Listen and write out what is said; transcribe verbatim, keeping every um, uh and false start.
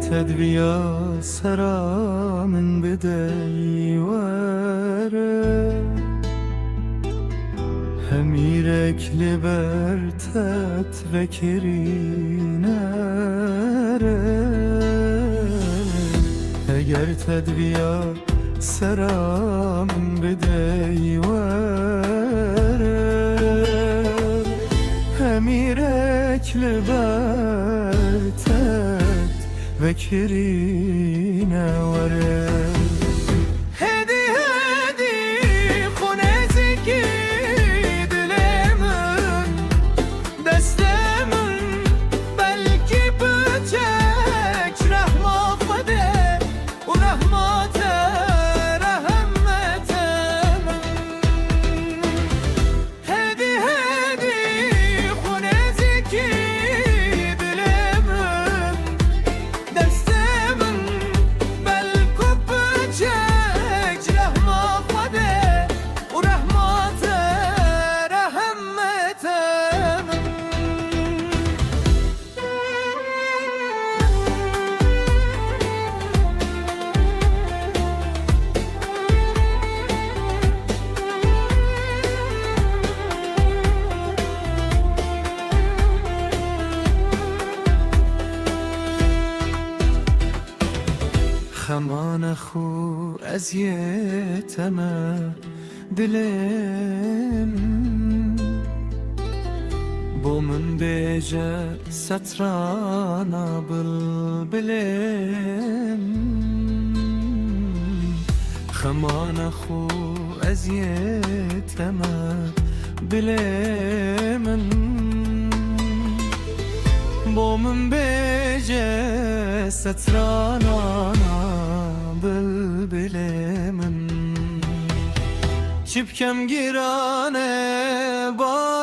Tedviya sera min bidey were, hemîrek li ber tet vekirîne re. Eger tedviya sera min bidey were, hemîrek li ber tet vekirîne were. Hêdî hêdî xwe nêzîkî dilê min, destê min, belkî piçek rehma Xwedê û rehma te, rehmete min. Hêdî hêdî xwe nêzîkî dilê min, destê min, belkû piçek rehma Xwedê û rehma te, rehmete min. Xemane xwe eziyete me dilê min, bo min bêje setrana bilbilê min. Xemane xwe eziyete me dilê min, bo min bêje setrana bilbilê min. Çi bikem giran e ba